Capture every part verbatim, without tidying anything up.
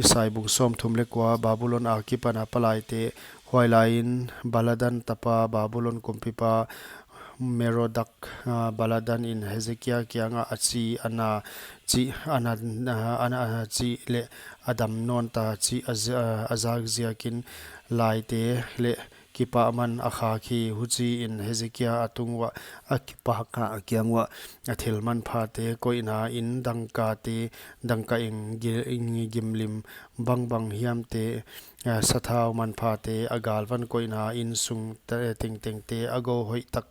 Isai bung sawmthum leh kua. Babulon a kipana palaite. Huailaiin Baladan tapa, Babulon kumpipa Merodak, ah, Baladan in Hezekia kiangah a chi, a na chih, a na, ah, a na chih leh a dam nawnta chih a z-, ah, a zak ziakin laite leh kipahman a khak hi. Huchiin Hezekia a tung uah, a kipahna a kiang uah, a thil manphate koihnain dangkate, dangka-eng gi-, eng gimlim bangbang hiamte, ah, sathau manphate, a galvan koihna insung te-, tengtengte, a gou hoihtak,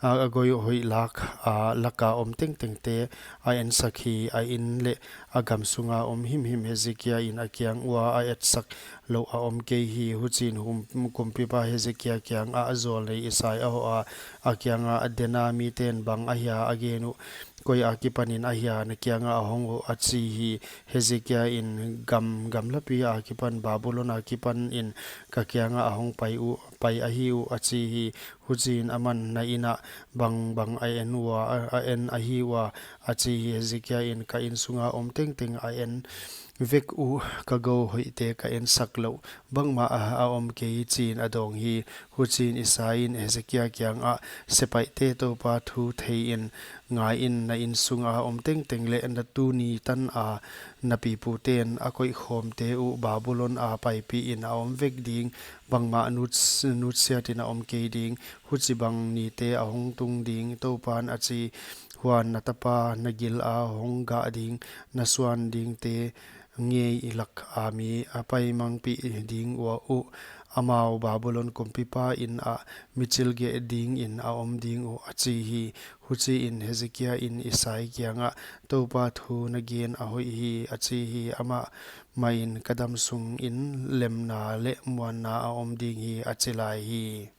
ah, a gou hoih lak, ah, laka om tengtengte a ensak hi. A in leh a gam sunga om himhim Hezekia in a kiang ua a etsak louh a om kei hi. Huchiin hum-, kumpipa Hezekia kiangah zawlnei Isai a hoh a, a kiangah, Dena miten bang ahia a gen uh? Koi akipanin ahia na kiangah a hong uh? a chi hi. Hezekia in, Gam, gamlapi akipan, Babulon akipanin ka kiangah a hong pai uh, pai ahi uh, a chi hi. Huchiin aman, Na in ah bangbang a en ua, a, a en ahi ua? a chi hi. Hezekia in, Ka insunga om tengteng a en vek uh, ka gou hoihte ka ensak louh bangmah a, a om kei, chiin a dawng hi. Huchiin Isai in Hezekia kiangah, Sepaihte, Toupa thu theiin, ngaiin, na insunga om tengteng leh na tuni tana na piputen a koihkhawmte uh Babulon a paipihin a om vek ding, bangmah nuts-, nutsiatin a om kei ding. Huchibang nite a hong tung ding, Toupan a chi. Huan na tapa na gila hong gah ding, na suan dingte ngei laka mi a paimangpih ding ua uh, amau Babulon kumpipa in ah michilgeh dingin a om ding uh, a chi hi. Huchiin Hezekia in Isai kiangah, Toupa thu na gen a hoih hi, a chi hi. Amah mahin, Ka dam sungin lemna leh muanna a om ding hi, a chi lai hi.